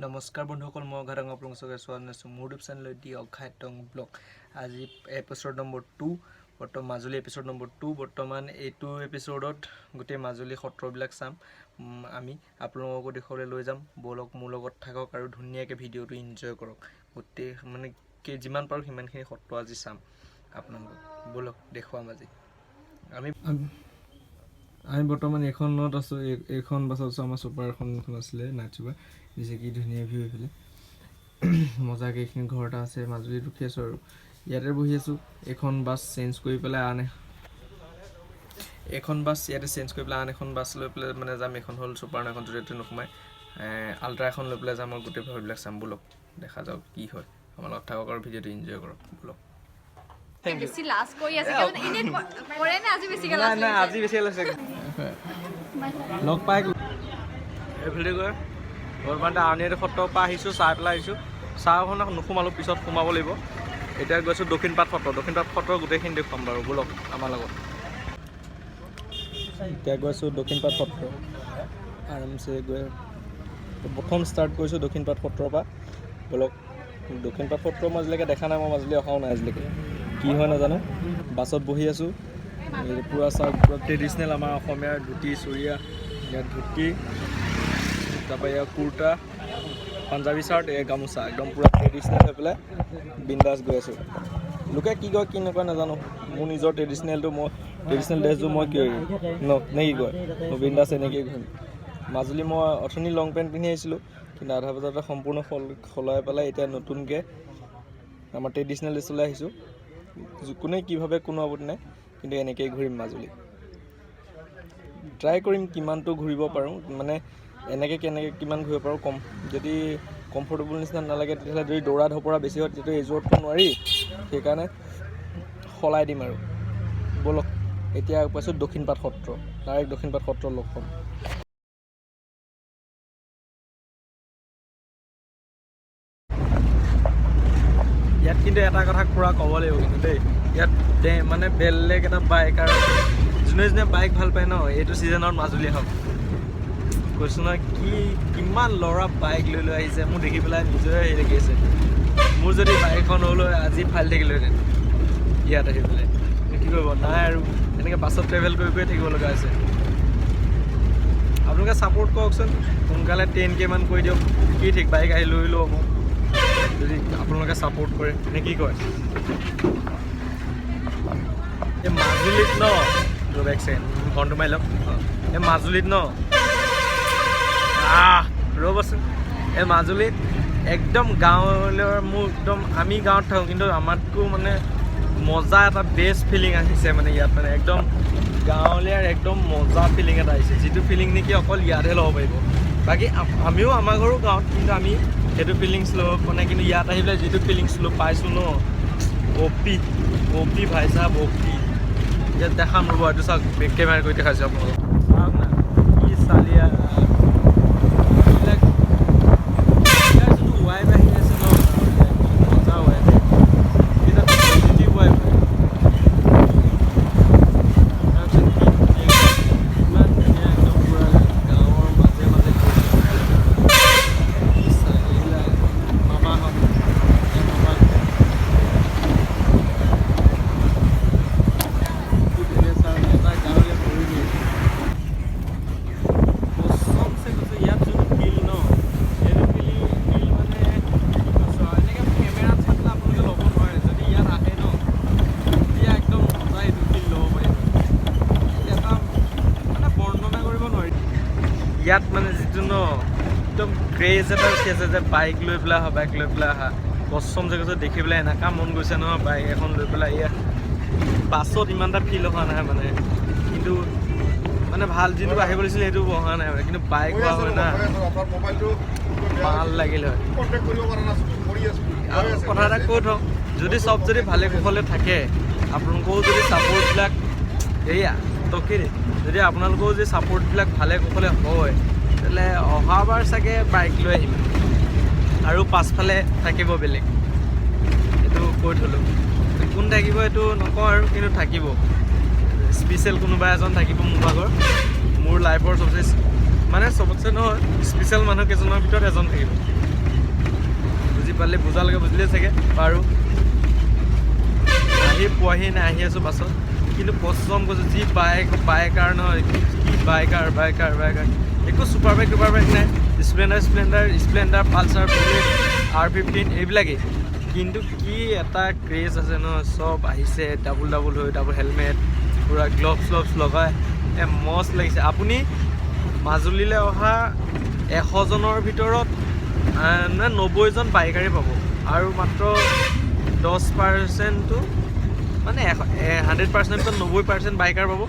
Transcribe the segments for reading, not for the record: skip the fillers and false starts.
নমস্কাৰ বন্ধুসকল, মই অঘাতং, আপোনালোক চবে স্বাগত জনাইছোঁ মোৰ ইউটিউব চেনেল দি অঘাতং ব্লগ। আজি এপিছ'ড নম্বৰ 2, বৰ্তমান মাজুলী এপিছ'ড নম্বৰ 2। বৰ্তমান এইটো এপিছ'ডত গোটেই মাজুলী সত্ৰবিলাক চাম। আমি আপোনালোককো দেখুৱাবলৈ লৈ যাম। ব'লক, মোৰ লগত থাকক আৰু ধুনীয়াকৈ ভিডিঅ'টো ইনজয় কৰক। গোটেই মানে কি যিমান পাৰোঁ সিমানখিনি সত্ৰ আজি চাম আপোনালোকক। ব'লক, দেখুৱাম আজি। আমি আমি বৰ্তমান এইখনত আছোঁ, এইখন বাছত আছোঁ। আমাৰ ছুপাৰ এখন আছিলে, নাইট ছুপাৰ দিছে। কি ধুনীয়া ভিউ এইফালে, মজাকৈ। এইখিনি ঘৰ এটা আছে। মাজুলীত ৰখি আছোঁ আৰু ইয়াতে বহি আছোঁ। এইখন বাছ চেঞ্জ কৰি পেলাই আন এইখন বাছ ইয়াতে চেঞ্জ কৰি পেলাই আন এখন বাছ লৈ পেলাই মানে যাম। এইখন হ'ল ছুপাৰ, এখন য'তে ত'তে নোসোমাই। আল্ট্ৰা এখন লৈ পেলাই যাম আৰু গোটেই ভাৰবিলাক চাম। ব'লক, দেখা যাওক কি হয়। আমাৰ লগত থাকক আৰু ভিডিঅ'টো ইনজয় কৰক। ব'লক, thank U. বেছি লাজ কৰি আছে কিয় মানে? এনে কৰে নে আজি বেছিকে লাজ নাই নাই। লাগিছে? আজি বেছি লাগিছে। লগ পাই এইফালে গৈ বৰ্তমান আউনীআটী সত্ৰৰ পৰা আহিছোঁ, চাই পেলাই আহিছোঁ। চাহখন নোসোমালোঁ, পিছত সোমাব লাগিব। এতিয়া গৈছোঁ দক্ষিণপাট সত্ৰ। দক্ষিণপাট সত্ৰৰ গোটেইখিনি দেখুৱাম বাৰু। ব'লক আমাৰ লগত। এতিয়া গৈছোঁ দক্ষিণপাট সত্ৰ। আৰামছে গৈ প্ৰথম ষ্টাৰ্ট কৰিছোঁ দক্ষিণপাট সত্ৰৰ পৰা। ব'লক। দক্ষিণপাট সত্ৰ মই আজিলৈকে দেখা নাই, মই মাজুলী অহাও নাই আজিলৈকে। কি হয় নাজানো। বাছত বহি আছোঁ। এই পূৰা চাওক, পূৰা ট্ৰেডিশ্যনেল আমাৰ অসমীয়াৰ ধুতি চুৰিয়া। ইয়াত ধুতি, তাৰপৰা ইয়াৰ কুৰ্তা, পাঞ্জাবী চাৰ্ট, এই গামোচা, একদম পূৰা ট্ৰেডিশ্যনেল হৈ পেলাই বিন্দাছ গৈ আছোঁ। লোকে কি কয় কি নকয় নাজানো, মোৰ নিজৰ ট্ৰেডিশ্যনেলটো, মই ট্ৰেডিশ্যনেল ড্ৰেছযোৰ মই কিয় এৰিম ন, নে কি কয়? মই বিন্দাছ এনেকৈয়ে ঘূৰিম মাজুলী। মই অথনি লং পেণ্ট পিন্ধি আহিছিলোঁ, কিন্তু আধা বজাতে সম্পূৰ্ণ সলাই পেলাই এতিয়া নতুনকৈ আমাৰ ট্ৰেডিশ্যনেল ড্ৰেছলৈ আহিছোঁ। কোনে কি ভাবে কোনো আপত্তি নাই, কিন্তু এনেকৈয়ে ঘূৰিম মাজুলী। ট্ৰাই কৰিম কিমানটো ঘূৰিব পাৰোঁ, মানে এনেকৈ কেনেকৈ কিমান ঘূৰিব পাৰোঁ। কম যদি কমফৰ্টেবল নিচিনা নালাগে, তেতিয়াহ'লে যদি দৌৰা ধপৰা বেছি হয়, তেতিয়া এইযোৰততো নোৱাৰি, সেইকাৰণে সলাই দিম আৰু। ব'লক, এতিয়া পাইছোঁ দক্ষিণপাট সত্ৰ। ডাইৰেক্ট দক্ষিণপাট সত্ৰ লগ পাম। ইয়াত কিন্তু এটা কথা পূৰা ক'ব লাগিব কিন্তু দেই, ইয়াত মানে বেলেগ এটা বাইক আৰু যোনে যোনে বাইক ভাল পায় ন, এইটো ছিজনত মাজুলী আহক। কৈছোঁ নহয়, কি কিমান ল'ৰা বাইক লৈ লৈ আহিছে, মোৰ দেখি পেলাই নিজৰে হেৰি লাগি আছে। মোৰ যদি বাইকখন হ'ল হয়, আজি ফালি থাকিলোহেঁতেন ইয়াত আহি পেলাই। কিন্তু কি কৰিব, নাই আৰু, এনেকৈ বাছত ট্ৰেভেল কৰি কৰি থাকিব লগা হৈছে। আপোনালোকে ছাপোৰ্ট কৰকচোন, সোনকালে 10K মান কৰি দিয়ক। কি ঠিক বাইক আহি লৈ ল'ব যদি আপোনালোকে ছাপোৰ্ট কৰে, নে কি কয়? এই মাজুলীত ন, ৰ'ব এক ছেকেণ্ড, হৰ্ণটো মাৰি লওক। অঁ, এই মাজুলীত ন, আহ ৰ'বচোন, এই মাজুলীত একদম গাঁৱলীয়া, মোৰ একদম, আমি গাঁৱত থাকোঁ, কিন্তু আমাতকৈও মানে মজা এটা বেষ্ট ফিলিং আহিছে। মানে ইয়াত মানে একদম গাঁৱলীয়াৰ একদম মজা ফিলিং এটা আহিছে, যিটো ফিলিং নেকি অকল ইয়াতহে ল'ব পাৰিব। বাকী আমিও, আমাৰ ঘৰো গাঁৱত, কিন্তু আমি সেইটো ফিলিংছ ল'ব পৰা নাই। কিন্তু ইয়াত আহি পেলাই যিটো ফিলিংছ লৈ পাইছোঁ ন, অপি অপি ভাই চাহাব অপি। এতিয়া দেখাম ৰ'ব, এইটো চাওক, বেক কেমেৰা কৰি দেখাইছোঁ আপোনালোকক। চাওক না কি চালিয়া এইবিলাক। ইয়াৰ যোনটো ৱাইব আহি আছে ন, মজা ৱাইব, এটা পজিটিভ ৱাইব। তাৰপিছত কি ধুনীয়া, ইমান ধুনীয়া, একদম পূৰা গাঁৱৰ মাজে মাজে গৈছে। কি চাই এইবিলাক মামাহঁত, এই মামা কি ধুনীয়া চাওক, এটা গাঁৱলীয়া পৰিৱেশ। কচমছে কৈছোঁ, ইয়াত যোনটো ফিল ন, সেইটো ফিল মানে কি কৈছোঁ আৰু, এনেকৈ কেমেৰাত চাই পেলাই আপোনালোকে ল'ব নোৱাৰে। যদি ইয়াত আহে ন, তেতিয়া একদম মজা এইটো ফিল ল'ব পাৰিব। এটা মানে বৰ্ণনা কৰিব নোৱাৰি। ইয়াত মানে যিটো ন, একদম ক্ৰেজ এটা উঠি আছে যে বাইক লৈ পেলাই আহা, বাইক লৈ পেলাই আহা। কচমছে কৈছোঁ, দেখি পেলাই এনেকুৱা মন গৈছে নহয় বাইক এখন লৈ পেলাই। ইয়াত বাছত ইমান এটা ফিল অহা নাই মানে, কিন্তু মানে ভাল যিটো আহিব লাগিছিলে সেইটো অহা নাই মানে, কিন্তু বাইক হোৱা হয় না, ভাল লাগিল হয়। আৰু কথা এটা কৈ থওঁ, যদি চব যদি ভালে কুশলে থাকে, আপোনালোকেও যদি ছাপোৰ্টবিলাক, এইয়া টকি, যদি আপোনালোকেও যদি ছাপোৰ্টবিলাক ভালে কুশলে হয়, তেতিয়াহ'লে অহাবাৰ চাগে বাইক লৈ আহিম আৰু পাছফালে থাকিব বেলেগ। এইটো কৈ থ'লোঁ। কোন থাকিব এইটো নকওঁ আৰু, কিন্তু থাকিব স্পেচিয়েল কোনোবা এজন থাকিব মোৰ ভাগৰ, মোৰ লাইফৰ চবচে, মানে চবতছে নহয়, স্পেচিয়েল মানুহ কেইজনৰ ভিতৰত এজন থাকিব। পালে বুজালৈকে বুজিলে চাগে বাৰু। আহি পোৱাহি নাই, আহি আছোঁ বাছত। কিন্তু কচম কৈছোঁ, যি বাইক বাইকাৰ নহয়, কি কি বাইকাৰ বাইকাৰ বাইকাৰ, একো ছুপাৰ বাইক টুপাৰ বাইক নাই, Splendor Splendor Splendor Pulsar Bullet R15 এইবিলাকেই। কিন্তু কি এটা ক্ৰেজ আছে নহয়, চব আহিছে ডাবুল ডাবুল হৈ, ডাবুল হেলমেট, পূৰা গ্ল'ভছ শ্লভছ লগাই, মস্ত লাগিছে। আপুনি মাজুলীলৈ অহা 100জনৰ ভিতৰত নে 90জন বাইকাৰেই পাব, আৰু মাত্ৰ 10%টো মানে 100%ত 90% বাইকাৰ পাব,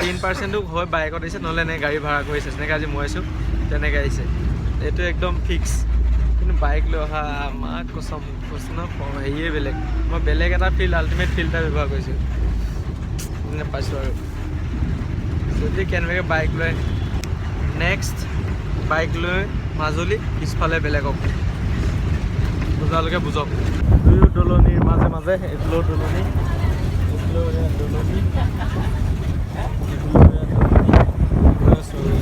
10%টো হয় বাইকত আহিছে, নহ'লে এনেকৈ গাড়ী ভাড়া কৰিছে, যেনেকৈ আজি মই আহিছোঁ তেনেকৈ আহিছে, এইটো একদম ফিক্স। কিন্তু বাইক লৈ অহা মা কচম কৈছোঁ ন, হেৰিয়ে বেলেগ। মই বেলেগ এটা ফিল্ড, আল্টিমেট ফিল্ড এটা ব্যৱহাৰ কৰিছোঁ মানে পাইছোঁ। আৰু যদি কেনেবাকৈ বাইক লৈ নেক্সট বাইক লৈ মাজুলী, পিছফালে বেলেগক বুজালৈকে বুজক। দুয়ো দলনিৰ মাজে মাজে, এইফালেও দলনি, এইফালেও এয়া দলনি, এইফালেও এয়া দলনি, গৈ আছোঁ আৰু।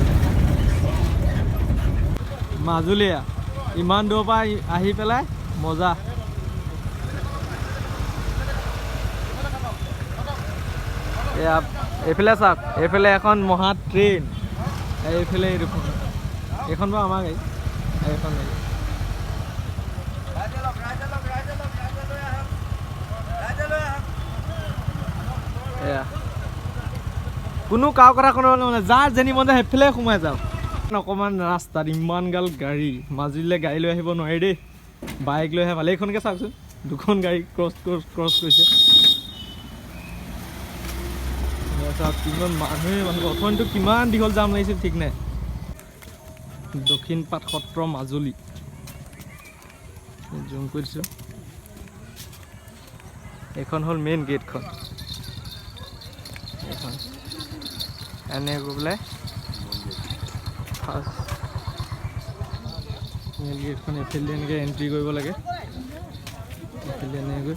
মাজুলীয়া ইমান দূৰৰ পৰা আহি পেলাই মজা। এয়া এইফালে চাওক, এইফালে এখন মহা ট্ৰেইন, এইফালে এই দুখন, এইখন বাৰু আমাৰ গাড়ী, এইখন গাড়ী। এয়া কোনো কাৰো কথা শুনিব মানে, যাৰ যেনি মন যায় সেইফালে সোমাই যাওক। অকণমান ৰাস্তাত ইমান গাল গাড়ী, মাজুলীলৈ গাড়ী লৈ আহিব নোৱাৰি দেই, বাইক লৈ আহে ভালে। এইখনকে চাওকচোন, দুখন গাড়ী ক্ৰছ ক্ৰছ ক্ৰছ কৰিছে। এয়া চাওক কিমান মানুহে মানুহ, অথনিটো কিমান দীঘল জাম লাগিছিল ঠিক নাই। দক্ষিণপাট সত্ৰ মাজুলী, জুম কৰি দিছোঁ। এইখন হ'ল মেইন গেটখন, এইখন এনে গৈ পেলাই ফাৰ্ষ্ট মেইন গেটখন এইফালে এনেকৈ এণ্ট্ৰি কৰিব লাগে, এইফালে এনেকৈ গৈ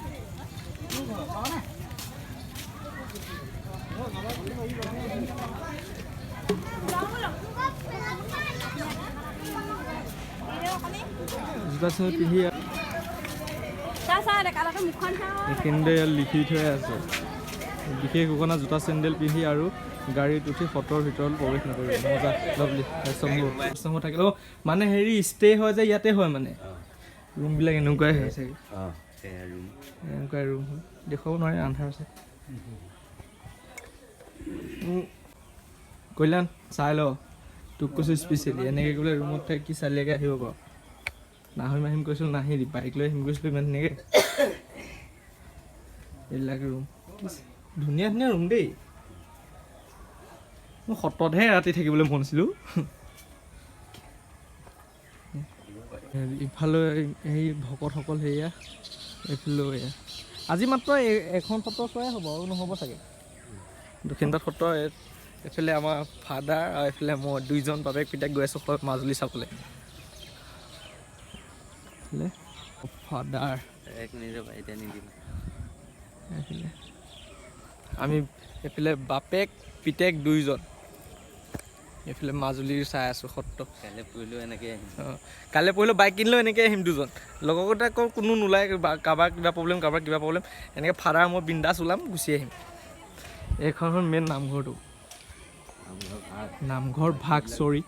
জোতা চোতা পিন্ধি এইখিনিতে ইয়াত লিখি থৈ আছে, বিশেষ ঘোষণা, জোতা চেণ্ডেল পিন্ধি আৰু গাড়ীত উঠি সত্ৰৰ ভিতৰত প্ৰৱেশ নকৰিব। মজা লাভলি। স্তম্ভ থাকিলেও মানে হেৰি ষ্টে হয় যে ইয়াতে হয়, মানে ৰুমবিলাক এনেকুৱাই হয় চাগে, এনেকুৱাই ৰুম হয়, দেখুৱাব নোৱাৰি, আন্ধাৰ আছে। কল্যাণ চাই ল, তোক কৈছোঁ স্পেচিয়েলি, এনেকৈ বোলে ৰুমত থাকি চালিয়াকৈ আহিব পাৰ। নাহিম আহিম কৈছিলোঁ, নাহিলি, বাইক লৈ আহিম কৈছিলোঁ ইমান ধুনীয়াকৈ। এইবিলাক ৰুম কি ধুনীয়া ধুনীয়া ৰুম দেই। মোৰ সত্ৰতহে ৰাতি থাকিবলৈ মন আছিলোঁ। ইফালে সেই ভকতসকল সেয়া, এইফালেও এয়া। আজি মাত্ৰ এখন সত্ৰ চোৱাই হ'ব আৰু নহ'ব চাগে। দক্ষিণপাট সত্ৰ এইফালে আমাৰ ফাদাৰ আৰু এইফালে মই, দুইজন বাপেক পিতেক গৈ আছোঁ মাজুলী চাবলৈ। ফাদাৰ এইফালে আমি, এইফালে বাপেক পিতেক দুইজন এইফালে মাজুলীৰ চাই আছোঁ সত্ৰ। কাইলৈ পৰহিলেও বাইক কিনিলেও এনেকৈ আহিম দুজন লগতে, আকৌ কোনো নোলায়, কাৰোবাৰ কিবা প্ৰব্লেম, কাৰোবাৰ কিবা প্ৰব্লেম, এনেকৈ ফাদাৰ মই বিন্দাছ ওলাম, গুচি আহিম। এইখন হ'ল মেইন নামঘৰটো, নামঘৰ ভাগ চৰি।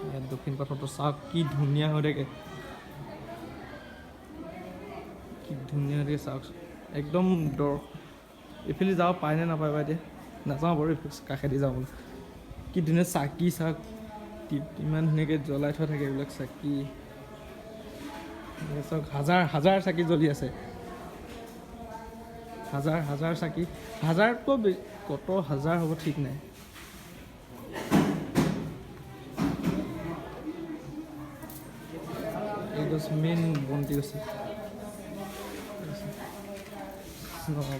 ইয়াত দক্ষিণ পাঠটো চাওক কি ধুনীয়া হৈ থাকে, কি ধুনীয়া হৈ থাকে চাওক একদম। দৰ এইফালে যাব পায় নে নাপায় বা এতিয়া নাযাওঁ বাৰু, এইফালে কাষেদি যাওঁ বোলো। কি ধুনীয়া চাকি চাওক, ইমান ধুনীয়াকৈ জ্বলাই থোৱা থাকে এইবিলাক চাকি। চাওক হাজাৰ হাজাৰ চাকি জ্বলি আছে, হাজাৰ হাজাৰ চাকি, হাজাৰতকৈ কত হাজাৰ হ'ব ঠিক নাই। এইটো মেইন বন্তি আছে।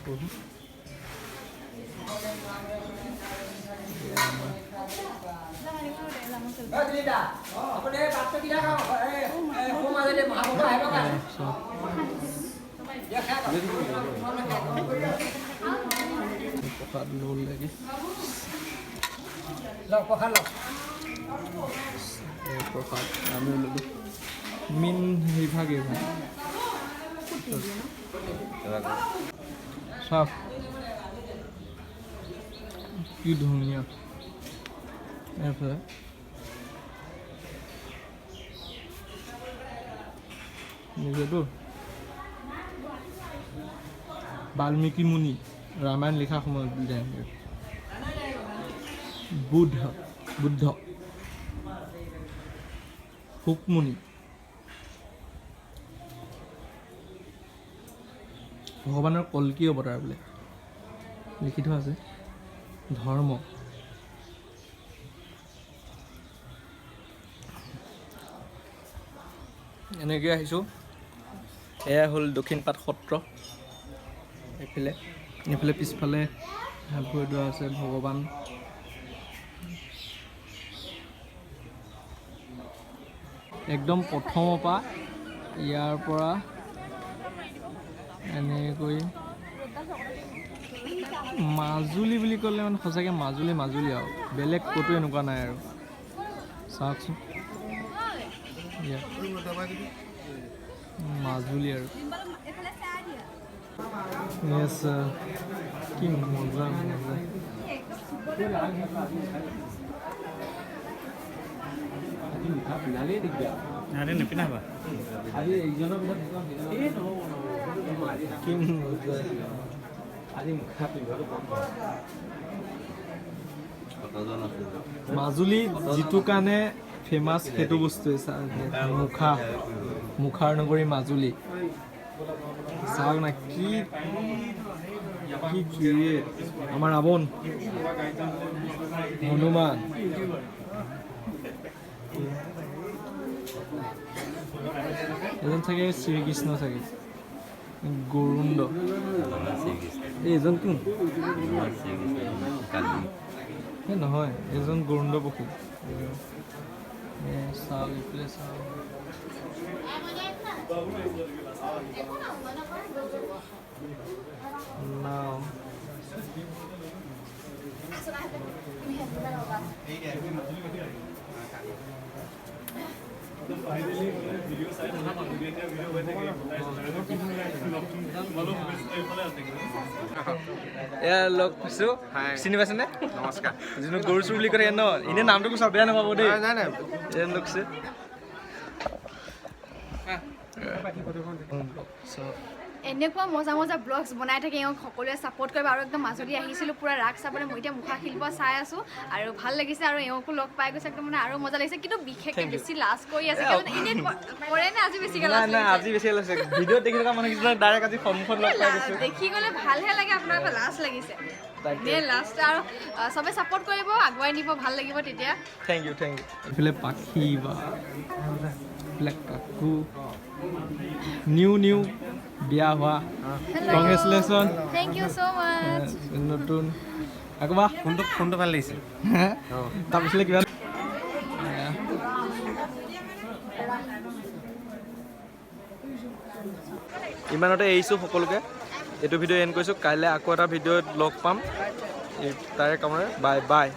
প্ৰভু প্ৰসাদ ল'ব লাগে। এই প্ৰসাদ আমিও ল'লোঁ। মেইন সেইভাগ এইভাগ চাওক, কি ধুনীয়া। এইফালে নিজেতো বাল্মীকি মুনি ৰামায়ণ লিখা সময়ত যায়। বুদ্ধ বুদ্ধ শুকমুনি, ভগৱানৰ কল্কি অৱতাৰ বোলে লিখি থোৱা আছে। ধৰ্ম এনেকৈ আহিছোঁ। এয়া হ'ল দক্ষিণপাট সত্ৰ। এইফালে এইফালে পিছফালে হাত ভৰি ধোৱা আছে। ভগৱান একদম প্ৰথমৰ পৰা ইয়াৰ পৰা এনেকৈ মাজুলী বুলি ক'লে মানে সঁচাকৈ মাজুলী মাজুলী আৰু বেলেগ ক'তো এনেকুৱা নাই আৰু। চাওকচোন, ইয়াত মাজুলী আৰু। Yes, কি মজা মজা। কি মজা। মাজুলী যিটো কাৰণে ফেমাছ সেইটো বস্তুৱে মুখা, মুখাৰ নগৰী মাজুলী। চাওক না কি কি ক্ৰিয়েট। আমাৰ ৰাৱণ, হনুমান, এজন চাগে শ্ৰীকৃষ্ণ চাগে, গৰুণ্ড। এই এজন কোন? এই নহয়, এজন গৰুণ্ড পক্ষী। এই চাওক, এইফালে চাওক। নাও। এয়া লগ পাইছোঁ, চিনি পাইছেনে? নমস্কাৰ। যোনটো গৰু চুৰ বুলি কৈ থাকে ন, এনেই নামটো কৈছোঁ, বেয়া নাপাব দেই। নাই নাই। এয়া লগ পাইছে। এনেকুৱা মজা মজা ব্লগছ বনাই থাকে, এওঁক সকলোৱে ছাপোৰ্ট কৰিব। আৰু একদম মাজুলী আহিছিলোঁ পূৰা ৰাস চাবলৈ, মই এতিয়া মুখা শিল্প চাই আছোঁ আৰু ভাল লাগিছে। আৰু এওঁকো লগ পাই গৈছে, একদম মানে আৰু মজা লাগিছে। কিন্তু বিশেষকৈ Thank you. বেছি লাজ কৰি আছে। কিয় মানে এনেই কৰে নে আজি বেছিকৈ লাজ নাই নাই, লাগিছে? আজি বেছি লাগিছে। ভিডিঅ'ত দেখি থকা মানুহ কিছুমান ডাইৰেক্ট আজি সন্মুখত লগ পাই গৈছোঁ। দেখি গ'লে ভালহে লাগে, আপোনাৰ আকৌ লাজ লাগিছে। তাকে। এনেই লাজ আৰু চবে ছাপোৰ্ট কৰিব, আগুৱাই নিব, ভাল লাগিব তেতিয়া। Thank you, thank you. এইফালে পাখি বা এইফালে কাকু, নিউ নিউ বিয়া হোৱা, congratulation. Thank you so much. নতুন আকৌ বা ফোনটো ফোনটো ভাল লাগিছে। তাৰপিছলে কিবা ইমানতে এৰিছোঁ সকলোকে। এইটো ভিডিঅ' এণ্ড কৰিছোঁ। কাইলৈ আকৌ এটা ভিডিঅ'ত লগ পাম। তাৰে কামৰে বাই বাই।